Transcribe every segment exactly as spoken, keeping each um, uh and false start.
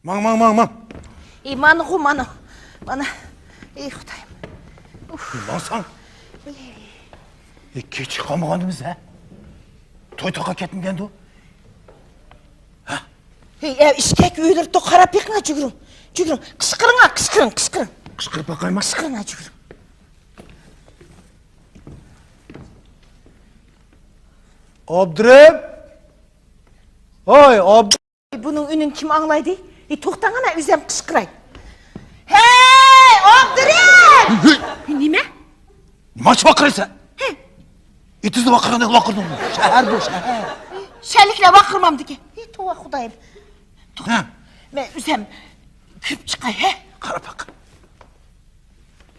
ماڭ، ماڭ، ماڭ، ماڭ. ئى، مانىغۇ، مانا. مانا. ئى، خۇدايىم. ماڭساڭ. ئى، كېچىكىپ قالمىغاندىمىز، ھە؟ توي تاقا كەتمىگەندۇ؟ ھە؟ ئى، ئە، ئىشكەك ئۆيلىرى تو-، قاراپ بېقىڭا، جۈگۈرۈڭ. جۈگۈرۈڭ. قىشقىرىڭا، قىشقىرىڭ، قىشقىرىڭ. قىشقىرىپ باقايما؟ قىشقىرىڭا، جۈگۈرۈڭ. ئابدۇرېم! ھوي، ئابدۇ- بۇنىڭ ئۈنىنى كىم ئاڭلايدۇ؟ ھېي، توختاڭ، مەن ئۆزۈم قىشقىراي. ھەي، ئابدۇرېم! ھەي! نېمە؟ نېمانچە ۋارقىرايسەن؟ ھە. ئېتىزدا ۋارقىرىغاندەك ۋارقىرىدىڭمۇ؟ شەھەر بۇ، شەھەر. شەلىكلەر ۋارقىرىمامدىكى. ھەي، توۋا خۇدايىم. توختا. ھە. مەن ئۆزۈم كىرىپ چىقاي، ھە؟ قاراپ باق.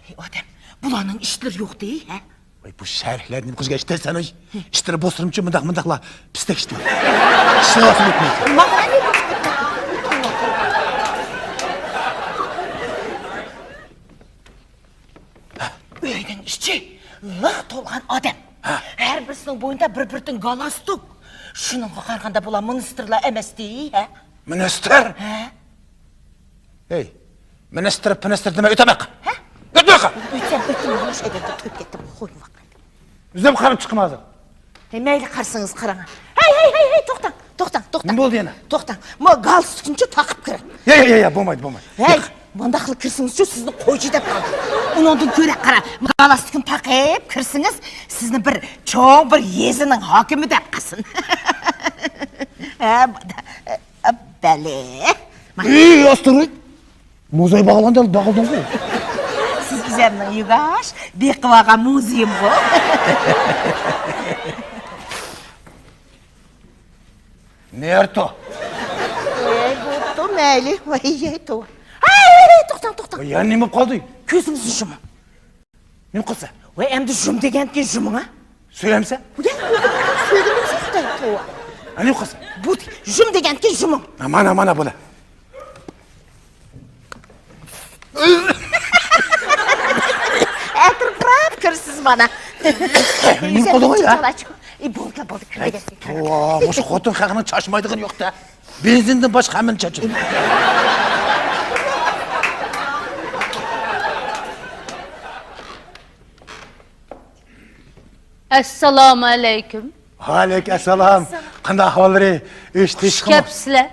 ھەي، ئادەم، بۇلارنىڭ ئىشلىرى يوقتى، ھە؟ ۋاي، بۇ شەھەرلىكلەر نېمە قىلغان ئىشلار سەن، ئوي؟ ئىشلىرى بولسىمۇ مۇنداق، مۇنداقلا پىستەك ئىشلار. ئىشلىۋاتسىمۇ يەتمەيدۇ. ماڭا نېمە؟ ئۆينىڭ ئىچى لىق تولغان ئادەم. ھە. ھەر بىرسىنىڭ بوينىدا بىر-بىرىدىن گالستۇك. شۇنىڭغا قارىغاندا بۇلار مىنىستىرلار ئەمەستى، ھە؟ مىنىستىر؟ ھە. ھەي، مىنىستىر، پىنىستىر دېمەي ئۆتەمەق. ھە؟ ئۆتمەق. ئۆتسەم ئۆتتۈم، مانا شۇ ئادەمگە تويۇپ كەتتىم. قويۇۋاق. ئۆزۈم قاراپ چىقىمەن ھازىر. ھەي، مەيلى، قارىسىڭىز قاراڭ. ھەي، ھەي، ھەي، ھەي، توختاڭ، توختاڭ، توختاڭ. نېمە بولدى يەنە؟ توختاڭ. ما گالستۇكنىچۇ تاقىپ كىرىڭ. يا، يا، يا، يا، بولمايدۇ، بولمايدۇ. ھەي، مۇنداقلا كىرسىڭىزچۇ، سىزنى قويچى دەپ قالدى. ئۇنىڭدىن كۆرە قارا، گالستۇكنى تاقىپ كىرسىڭىز، سىزنى بىر چوڭ بىر يېزىنىڭ ھاكىمى دەپ قالسۇن. ھە، بەلى. ئى، ئاستىرويد! موزاي باغلاندا باغلىدىڭغۇ. سىز ئۆزەمنىڭ يۇگاش، بېقىۋالغان موزىيىمغۇ. نېرتو. ۋاي، بوپتۇ، مەيلى. ۋاي، يەي، توۋا. ھەي، توختاڭ، توختاڭ. ۋاي، يا نېمە بولۇپ قالدى؟ كۆزىڭىزنى يۇمۇڭ. نېمە قىلسا؟ ۋاي، ئەمدى يۇم دېگەندىكىن يۇمۇڭ-ا. سۆيەمسەن؟ ۋاي، سۆيگۈم يوق، توۋا. ھە، نېمە قىلسا؟ بۇ يۇم دېگەندىكىن يۇمۇڭ. مانا، مانا، بولە. ئەتىرپىراپ كىرىسىز مانا. نېمە قىلدىڭ يا؟ ئى، بولدى، بولدى، كىرگەن. توۋا، مۇشۇ خوتۇن خەقنىڭ چاچمايدىغىنى يوق-دە. بېنزىندىن باشقا ھەممىنى چاچىدۇ. ئەسسالامۇ ئەلەيكۇم. ۋەئەلەيكۇم ئەسسالام. قانداق ئەھۋاللىرى؟ ئۆيۈش خۇش تىنچلىقمۇ؟ كەپسىلەر.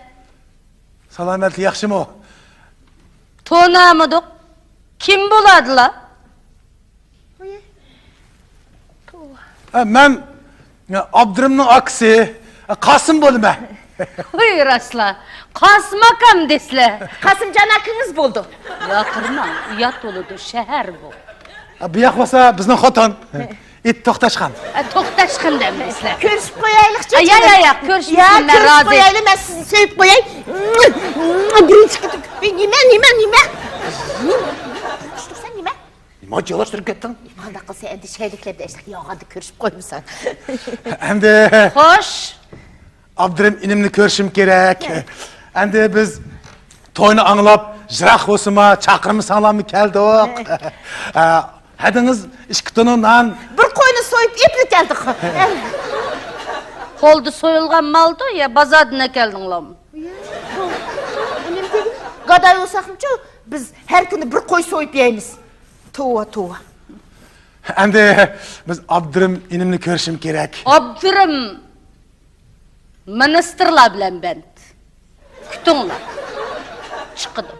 سالامەتلىك ياخشىمۇ؟ تونۇمىدۇق. كىم بولادىلا؟ ھە، مەن، ھە، ئابدۇرېمنىڭ ئاكىسى، ھە، قاسىم بولىمەن. ھوي، راستلا، قاسىم ئاكام دېسىلە. قاسىمجان ئاكىڭىز بولدى. ياقىرماڭ، ئۇيات بولىدۇ، شەھەر بۇ. ھە، بۇ ياق بولسا بىزنىڭ خوتۇن. ئىت توختاشخان. ئە، توختاشخان دەمدىسىلەر. كۆرۈشۈپ قويايلىقچۇ، ئە، يا، جېنىم. يا، يا، كۆرۈشۈپ يا، قويايلى، مەن كۆرۈشۈپ رازى. قويايلى، مەن سىزنى سۆيۈپ قوياي. بىرىنچى قېتىم. ئى، نېمە، نېمە، نېمە؟ نېمە؟ نېمە؟ نېمە؟ جالاش تۇرۇپ كەتتىڭ؟ قانداق قىلسا ئەمدى شەيلىكلەردە ئىشلەپ يالغاندا كۆرۈشۈپ قويمىساڭ. ئەمدى خوش. ئابدۇرېھىم ئىنىمنى كۆرۈشۈم كېرەك. ئەمدى بىز توينى ئاڭلاپ، يىراق بولسىمۇ، چاقىرمىساڭلارمۇ كەلدۇق. ئە، ھەدىڭىز ئىككى تونۇ نان. بىر قوينى سويۇپ ئېپىپ كەلدۇق. قولدا سويۇلغان مالدۇ يا بازاردىن ئەكەلدىڭلارمۇ؟ يا، ئۇ نېمە دېگىنى؟ گاداي بولساقمۇچۇ، بىز ھەر كۈنى بىر قوي سويۇپ يەيمىز. توۋا، توۋا. ئەمدى بىز ئابدۇرېھىم ئىنىمنى كۆرۈشۈم كېرەك. ئابدۇرېھىم مىنىستىرلار بىلەن بەند. كۈتۈڭلار. چىقىدۇ.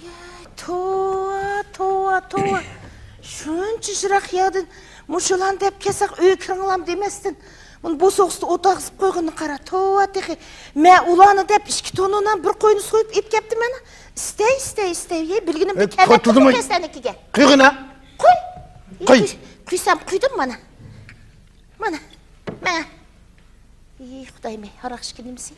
يا، توۋا، توۋا، توۋا. شۇنچە يىراق يەردىن مۇشۇلارنى دەپ كەلسەك، ئۆيگە كىرىڭلار دېمەستىن، مۇنى بوسۇغىسىدا ئولتۇرغۇزۇپ قويغىنى قارا، توۋا تېخى. مەن ئۇلارنى دەپ ئىككى تونۇ نان، بىر قوينى سويۇپ ئېلىپ كەپتىمەن. ئىستەي، ئىستەي، ئىستەي. ھەي، بىلگىنىمدە كەلمەپتىمەن سەنىڭكىگە. قويغىنا. قوي. قوي. قوي. قويسام قويدۇم مانا. مانا، مانا. ئى، خۇدايىم، ھاراق ئىچكىنىمسى؟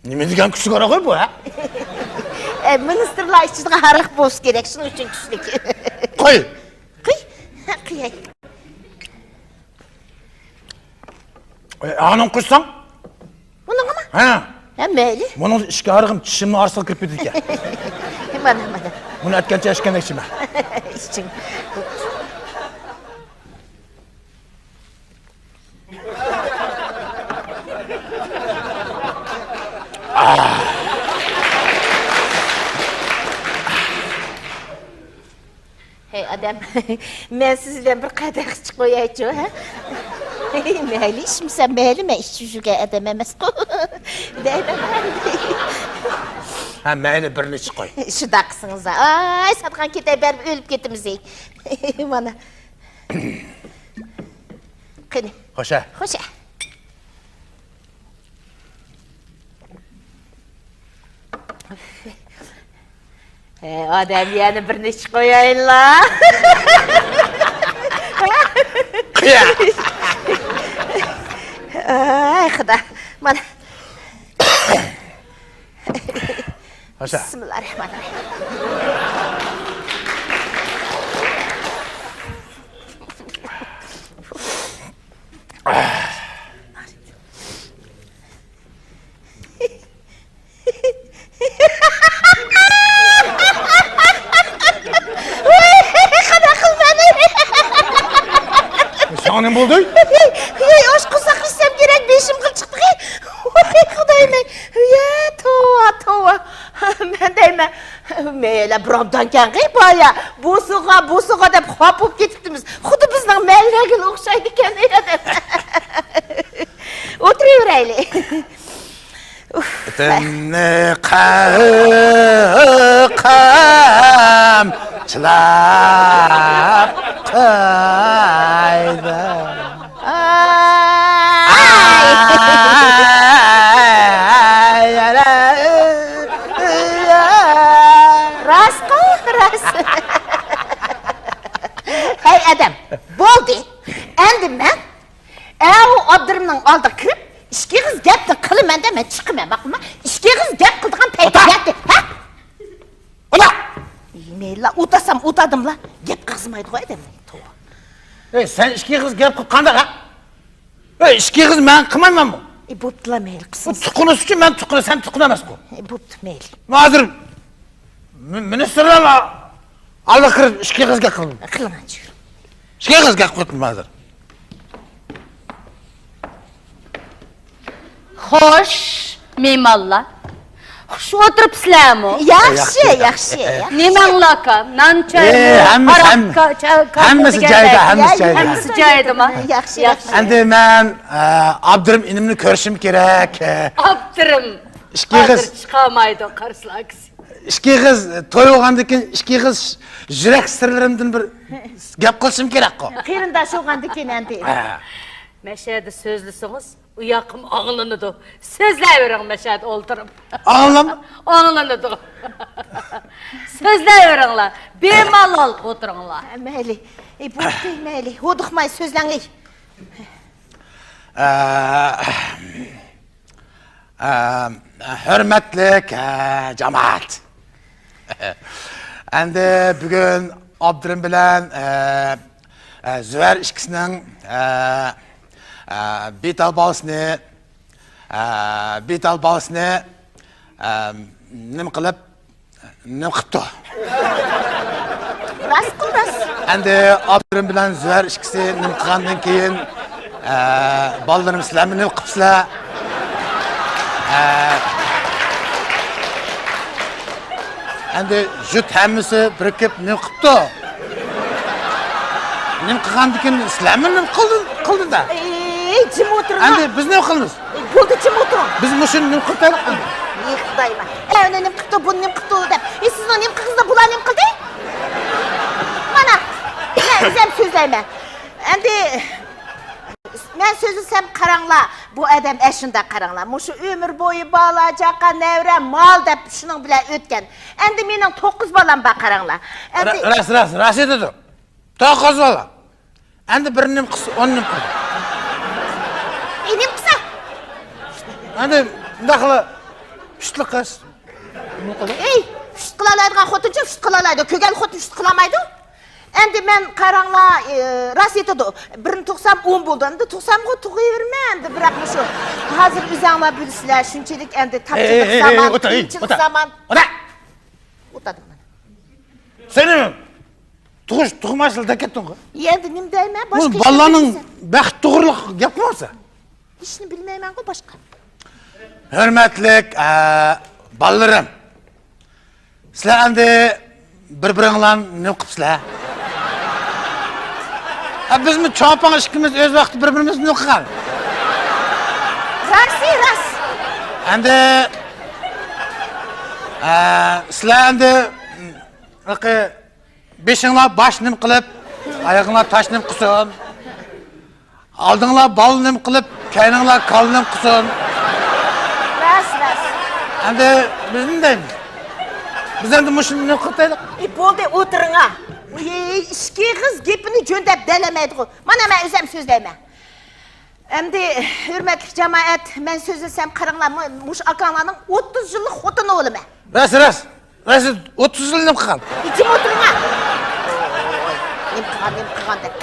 نېمە دېگەن كۈچلۈك ھاراق بۇ، ھە؟ ئە، مىنىستىرلار ئىچىدىغان ھاراق بولسا كېرەك، شۇنىڭ ئۈچۈن كۈچلۈك. قوي. قوي. ھە، قوياي. ئاغنىڭ قۇشساڭ؟ بۇنىڭغىمۇ؟ ھە. ھە، مەيلى. بۇنىڭ ئىچكى ئارىغىم چىشىمنىڭ ئارىسىغا كىرىپ كېتىدىكەن. مانا، مانا. بۇنى ئەتكەنچە ئىچكەندەك ئىچىمەن. ئىچىڭ. ھەي، ئادەم، مەن سىز بىلەن بىر قەدەھ ئىچىپ قويايچۇ، ھە؟ مەيلى، ئىچمىسە مەيلى، مەن ئىچىپ يۈرگەن ئادەم ئەمەسقۇ. دەيمەن. ھە، مەيلى، بىرنى ئىچىپ قوي. شۇنداق قىلسىڭىز، ئاي، ساتقان كېتەي، بەرىبىر ئۆلۈپ كېتىمىز. مانا. قېنى. خوشە. خوشە. ھە، ئادەم يەنە بىرنى ئىچىپ قويايلا. ئاي، خۇدا. مانا. خوشە. بىسمىللاھىررەھمانىررەھىم. ساڭا نېمە بولدى؟ ھەي، ئاش قورساققا ئىچسەم كېرەك، بېشىم غىل چىقتى. ۋاي خۇدايىم، يا توۋا، توۋا. مەن دەيمەن، مەيلى، بىر ئوبدانكەنغى بايا، بوسۇغا، بوسۇغا دەپ خاپا بولۇپ كېتىپتىمىز. خۇددى بىزنىڭ مەيلىگىلا ئوخشايدىكەن. ئولتۇرۇۋېرەيلى. ئۇف. تىننى قامچىلاپ قايدا. راستقۇ، راست. ھەي، ئادەم، بولدى. ئەمدى مەن ئەۋۇ ئابدۇرۇمنىڭ ئالدىغا كىرىپ، ئىككى ئېغىز گەپنى قىلىمەن دە، مەن چىقىمەن، ماقۇلمۇ؟ ئىككى ئېغىز گەپ قىلىدىغان پەيت يەتتى، ھە؟ ئۇلا! مەيلىلا، ئۇتاسام ئۇتادىملا، گەپ قىلغۇزمايدىغۇ ئادەم. توۋا. ئەي، سەن ئىككى ئېغىز گەپ قىلىپ قانداق، ھە؟ ئەي، ئىككى ئېغىز مەن قىلمايمەنمۇ؟ ئى، بوپتۇلا، مەيلى، بۇ قىلسۇن. تۇغقىنى ئۈچۈن مەن تۇغقىنى، سەن تۇغقىنى ئەمەسقۇ. ئى، بوپتۇ، مەيلى. ھازىر مىنىستىرلار ئالدىغا كىرىپ ئىككى ئېغىز گەپ قىلىمەن. قىلىڭ، ئاچىغىر. ئىككى ئېغىز گەپ قىلىپ مەن ھازىر. خوش، مېھمانلار. خۇش ئولتۇرۇپسىلەرمۇ؟ ياخشى، ياخشى، ياخشى. نېمەڭلار ئاكا؟ نان چايمۇ؟ ئى، ھەممىسى، ھەم-، ھەم-، ھەممىسى جايىدا، ھەممىسى جايدا. ھەممىسى جايدىمۇ؟ ياخشى، ياخشى. ئەمدى مەن، ئە، ئابدۇرۇم ئىنىمنى كۆرۈشۈم كېرەك. ئابدۇرۇم. ئىككى ئېغىز. ھازىر چىقالمايدۇ، قارىسىلا ئاكىسى. ئىككى ئېغىز توي بولغاندىن كېيىن، ئىككى ئېغىز يۈرەك سىرلىرىمدىن بىر گەپ قىلىشىم كېرەكقۇ. قېرىنداش بولغاندىن كېيىن ئەمدى. ھە. مەشەدە سۆزلىسىڭىز، ئۇ ياقىم ئاڭلىنىدۇ. سۆزلەۋېرىڭ مەشەدە ئولتۇرۇپ. ئاڭلىنامدۇ؟ ئاڭلىنىدۇ. سۆزلەۋېرىڭلار. بىمالال ئولتۇرۇڭلار. مەيلى. ئى، بوپتۇ، مەيلى. ھودۇقماي سۆزلەڭ. ئە، ئە، ھۆرمەتلىك، ئە، جامائەت. ئەمدى بۈگۈن ئابدۇرۇم بىلەن، ئە، ئە، زۇۋەر ئىككىسىنىڭ، ئە، ئە، بىتال بالىسىنى، ئە، بىتال بالىسىنى، ئە، نېمە قىلىپ، نېمە قىپتۇ؟ راستقۇ، راست. ئەمدى ئابدۇرۇم بىلەن زۇۋەر ئىككىسى نېمە قىلغاندىن كېيىن، ئە، بالىلىرىم سىلەرمۇ نېمە قىپسىلەر؟ ئە، ئەمدى جۇت ھەممىسى بىرىكىپ نېمە قىپتۇ؟ نېمە قىلغاندىن كېيىن سىلەرمۇ نېمە قىلدى، قىلدى-دە؟ ئەي، جىم ئولتۇرۇڭ. ئەمدى بىز نېمە قىلىمىز؟ ئى، بولدى، جىم ئولتۇرۇڭ. بىز مۇشۇنى نېمە قىلىپ بەردۇق ئەمدى؟ ئى، خۇدايىم. ئە، ئۇنى نېمە قىپتۇ، بۇنى نېمە قىپتۇ دەپ. ئى، سىزنىڭ نېمە قىلغىنىڭىزنى بۇلار نېمە قىلدى؟ مانا، مەن ئۆزۈم سۆزلەيمەن. ئەمدى مەن سۆزلىسەم قاراڭلار، بۇ ئادەم ئەشۇنداق قاراڭلار. مۇشۇ ئۆمۈر بويى بالا، چاقا، نەۋرە، مال دەپ شۇنىڭ بىلەن ئۆتكەن. ئەمدى مېنىڭ توققۇز بالام بار قاراڭلار. ئەمدى را-، راست، راست، راست ئېيتىدۇ. توققۇز بالا. ئەمدى بىر نېمە قىلسا، ئون نېمە قىلىدۇ. ئى، نېمە قىلسا؟ ئەمدى مۇنداقلا ئۈچلا قىلسا، نېمە قىلىدۇ؟ ئەي، ئۈچ قىلالايدىغان خوتۇنچۇ ئۈچ قىلالايدۇ. كۆرگەن خوتۇن ئۈچ قىلالمايدۇ. ئەمدى مەن قاراڭلار، ئى، راست ئېيتىدۇ. بىرنى تۇغسام ئون بولىدۇ. ئەمدى تۇغسامغۇ تۇغۇۋېرىمەن ئەمدى، بىراق مۇشۇ ھازىر ئۆزەڭلار بىلىسىلەر، شۇنچىلىك ئەمدى تاپچىلىق زامان، قىيىنچىلىق زامان. ئوتۇر. ئوتۇردۇم مانا. سېنى تۇغۇش، تۇغماشلا دەپ كەتتىڭغۇ. ئەمدى نېمە دەيمەن؟ باشقا ئىشلار بالىلارنىڭ بەخت توغرۇلۇق گەپ قىلمامسەن؟ ئىشنى بىلمەيمەنغۇ باشقا. ھۆرمەتلىك، ئە، بالىلىرىم. سىلەر ئەمدى بىر-بىرىڭلارنى نېمە قىپسىلەر؟ ئە، بىزمۇ چوڭ-پوڭ ئىككىمىز ئۆز ۋاقتىدا بىر-بىرىمىزنى نېمە قىلغان؟ راستى راست. ئەمدى، ئە، سىلەر ئەمدى، ھېلىقى بېشىڭلار باش نېمە قىلىپ، ئايىغىڭلار تاش نېمە قىلسۇن. ئالدىڭلار بال نېمە قىلىپ، كەينىڭلار كال نېمە قىلسۇن. راست، راست. ئەمدى بىز نېمە دەيمىز؟ بىز ئەمدى مۇشۇنى نېمە قىلىپ تايلىق؟ ئى، بولدى، ئولتۇرۇڭا. ئى، ئىككى قىز گېپىنى جۆندەپ دەلەمەيدىغۇ. مانا مەن ئۆزۈم سۆزلەيمەن. ئەمدى، ھۆرمەتلىك جامائەت، مەن سۆزلىسەم قاراڭلار، مۇ-، مۇشۇ ئاكاڭلارنىڭ ئوتتۇز يىللىق خوتۇنى بولىمەن. راست، راست. راست، ئوتتۇز يىل نېمە قىلغان؟ ئى، جىم ئولتۇرۇڭا. نېمە قىلغان، نېمە قىلغان دەپ.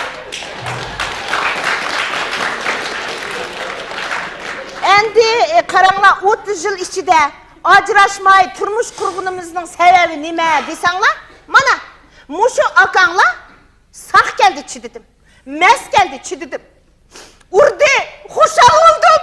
ئەمدى، ئى، قاراڭلار، ئوتتۇز يىل ئىچىدە ئاجراشماي تۇرمۇش قۇرغىنىمىزنىڭ سەۋەبى نېمە دېسەڭلار، مانا، مۇشۇ ئاكاڭلار ساق كەلدى، چىدىدىم. مەس كەلدى، چىدىدىم. ئۇردى، خۇشال بولدۇم.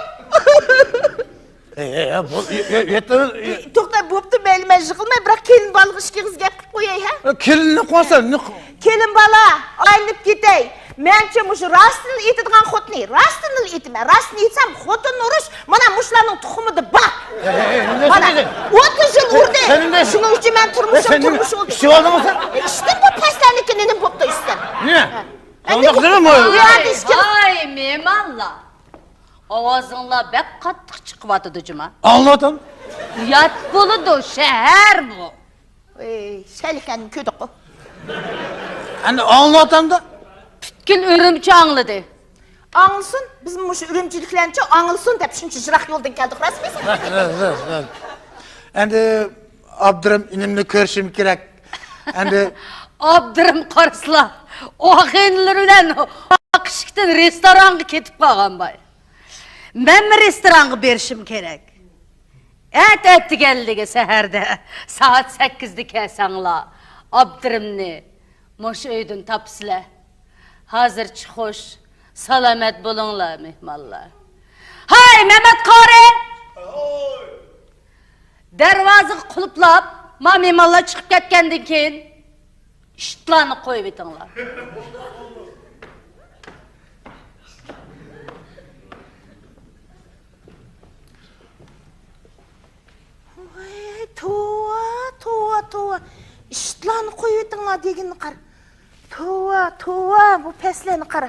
ئەي، ئەي، ئەي، بول، يە-، يە-، يەتتە، يە- توختا، بوپتۇ، مەيلى، مەن يىغلىماي، بىراق كېلىن بالىغا ئىككى قىز گەپ قىلىپ قوياي، ھە؟ ئە، كېلىننى قويسا، نېمە قىل- كېلىن بالا، ئايلىنىپ كېتەي. مەنچە مۇشۇ راستىنلا ئېيتىدىغان خوتۇنى، راستىنلا ئېيتىمەن، راستىنى ئېيتسام، خوتۇن ئۇرۇش، مانا مۇشۇلارنىڭ تۇخۇمىدا بار. ئەي، ئەي، ئەي، نېمە مانا، سۆزلەيسەن؟ ئوتتۇز يىل ئۇردى. سەن نېمە؟ شۇنىڭ ئۈچۈن مەن تۇرمۇشۇم، ئەي، سەن نېمە؟ تۇرمۇش بولدى. ئىچىۋالدىڭمۇ سەن؟ ئىچتىمغۇ، پەسلەرنىڭكى نېمە بوپتۇ ئىچسەم؟ نېمە؟ ھە. قانداق دېدىم، ۋاي، ۋاي، مېھمانلار! ئاۋازىڭلار بەك قاتتىق چىقىۋاتىدۇ جۇما. ئاڭلىۋاتام. ئۇيات بولىدۇ، شەھەر بۇ. ئەي، شەلىكەننى كۆردۇققۇ. ئەمدى ئاڭلىۋاتامدا. پۈتكۈل ئۈرۈمچى ئاڭلىدى. ئاڭلىسۇن، بىز مۇشۇ ئۈرۈمچىلىكلەرنىچۇ ئاڭلىسۇن دەپ شۇنچە يىراق يولدىن كەلدۇق، راست دېسەم. راست، راست، راست. ئەمدى ئابدۇرۇم ئىنىمنى كۆرۈشۈم كېرەك. ئەمدى ئابدۇرۇم قارىسىلا، ئاغىنىلىرى بىلەن ئىشىكتىن رېستورانغا كېتىپ قالغان باي. مەنمۇ رېستورانغا بېرىشىم كېرەك. ئەتە ئەتىگەنلىكى سەھەردە سائەت سەككىزدە كەلسەڭلار، ئابدۇرۇمنى مۇشۇ ئۆيدىن تاپىسىلەر. ھازىرچە خوش، سالامەت بولۇڭلار، مېھمانلار. ھاي، مەمەت قارى! دەرۋازىغا قۇلۇپلاپ، ما مېھمانلار چىقىپ كەتكەندىن كېيىن، ئىتلارنى قويۇۋېتىڭلار. ۋاي، توۋا، توۋا، توۋا. ئىتلارنى قويۇۋېتىڭلار دېگىنىنى قارا. توۋا، توۋا، بۇ پەسلەرنى قارا.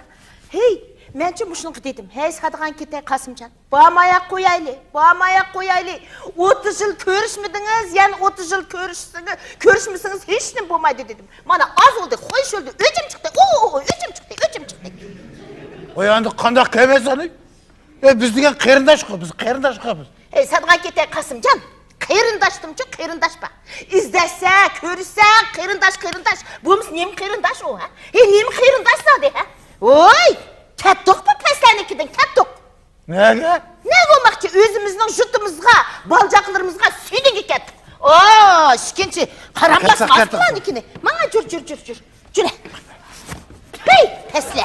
ھېي، مەنچۇ مۇشۇنىڭغا دېدىم. ھەي، سادىغان كېتەي، قاسىمجان. بارماياق قويايلى، بارماياق قويايلى. ئوتتۇز يىل كۆرۈشمىدىڭىز، يەنە ئوتتۇز يىل كۆرۈشسىڭىز، كۆرۈشمىسىڭىز ھېچنېمە بولمايدۇ دېدىم. مانا ئاز بولدى، خوش بولدى، ئۆچۈم چىقتى، ئۇ، ئۆچۈم چىقتى، ئۆچۈم چىقتى. ۋاي، ئەمدى قانداق كەلمەيسەن؟ ئەي، بىز دېگەن قېرىنداشقۇ، بىز قېرىنداشقۇ بىز. ئەي، سادىغان كېتەي، قاسىمجان. قېرىنداشتىمچۇ قېرىنداش بار. ئىزدەشسە، كۆرۈشسە، قېرىنداش، قېرىنداش. بولمىسا نېمە قېرىنداش ئۇ، ھە؟ ھەي، نېمە قېرىنداش زادى، ھە؟ ۋوي! كەتتۇق بۇ پەسلەرنىڭكىدىن، كەتتۇق. نەگە؟ نە بولماقچى، ئۆزىمىزنىڭ يۇرتىمىزغا، بالىچاقىلىرىمىزغا سۈيدۈڭگە كەتتۇق. ئو، ئىككىنچى قارام باسماس بۇلارنىڭكىنى. ماڭا جۈر، جۈر، جۈر، جۈر. جۈرە. ھەي، پەسلە.